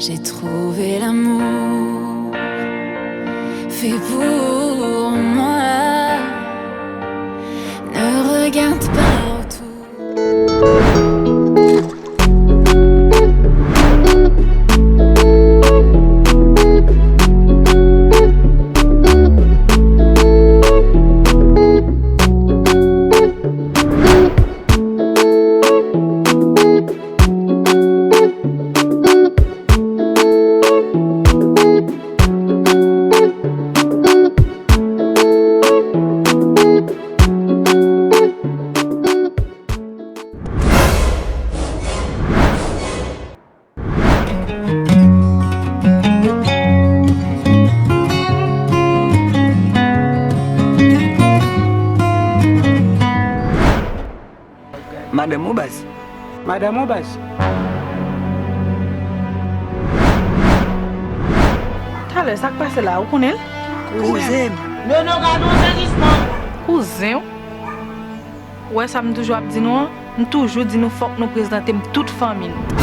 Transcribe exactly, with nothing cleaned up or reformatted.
J'ai trouvé l'amour fait pour moi. Ne regarde pas autour. Madanm ou baz. Madanm ou baz. Talè, sa k pase la, ou konnen l? Kouzen m. Nono, gade yon sezisman. Kouzen w? Ou wè sa m toujou ap di nou an? M toujou di nou fòk nou prezante m tout fanmi n.